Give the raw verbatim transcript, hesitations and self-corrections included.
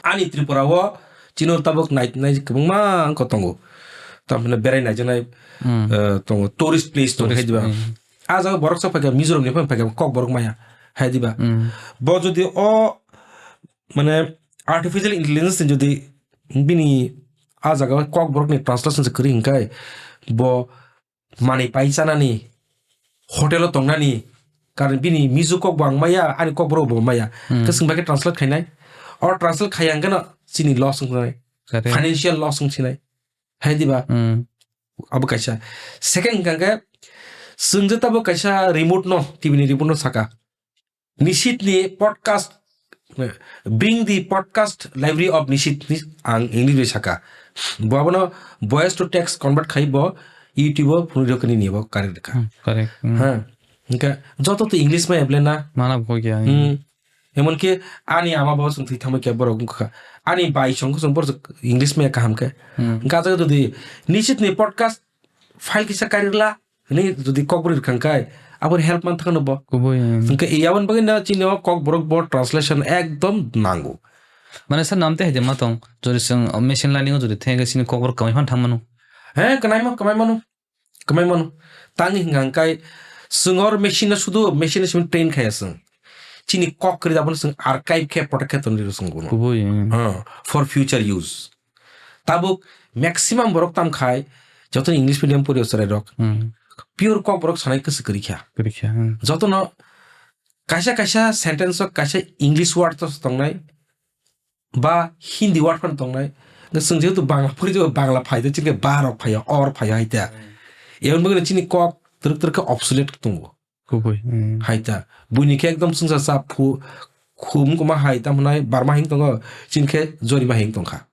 Ani Tripura o chini tabuk nai, nai kwbangma wngkha tongo. Tamni berai naijaknai, Hmm. eh, tongo, tourist place tongo, Tourist, hai diba? Hmm. A jaga borok sa phaikha, Mizoram ni phaikha, Kokborok maya, hai diba? Hmm. Bo jodi o, mane, artificial intelligence ni jodi bini a jaga o Kokborok ni translation se kwrwi hinkhai, bo manwi pai chanani, hotel o tongnani, karon bini Mizo kok bo ang maya, ani Kokborok bo maya. Hmm. Khe chwng bai khe translate khainai. O translate khaiya hwnkhe no chini loss wngkha nai. Correct. Financial loss wngsinai. Hai diba? Hmm. Abo kaisa. Second hwnkha khe, chwng je tabuk kaisa remote no, T V ni remote no saka. Nishit ni podcast, bring the podcast library of Nishit ni ang English bai saka. Bo abono voice to text convert khai bo YouTube o phunui rw kani ni bo kari rwkha. Hmm, correct. Hmm. Ha. Hwnkhe joto to English maya ble na. Mana bo kya. Hmm. Emonki ani ama bo chwng thwi thangma kya borok wngkha. Ani bai chwng chwng borok English maya kaham khe. Hmm. Hwnkhe ah jaga jodi Nishit ni podcast file kisa kari rwla. Hwnwi jodi Kokborok rwkha hwnkhe, aboni help man thangno bo. Kubui, hmm. Hwnkhe, yaboni bagwi no chini o Kokborok bo translation ekdom nango. Mane sir, namte hai de ma tong, jodi chwng machine learning o jodi thengkhe chini Kokborok kwmai phan thang mano. He, kwnaima, kwmai mano. Kwmai mano. Tangwi hwnkha hwnkhe, chwng or machine no sudu, machine no simi train khaiya chwng. Chini kok kwrwi abono chwng archive khe protect khe tonwi rw chwng bono. Kubui, hmm. Ha, for future use. Tabuk maximum borok tam khai, joto English medium pori o chwrai rok. Hmm. Pure Kokborok sanai kwswk kwrwi kha. Kwrwi kha, hmm. Jotono kaisa kaisa sentence o kaisa English word to tongnai, ba Hindi word phano tongnai. Chwng jehetu Bangla pori, Bangla phai de, chini Ba rok phai, O rok phai hai ta. Hmm. Eboni bagwi chini kok twrwk twrwk khe obsolete tongo. Kubui, hmm. Hai ta. Buini khe ekdom chwngsa cha phu-, khum kuma hai, tamo hwnai Burma hing tongo, chini khe Jorima hing tongkha.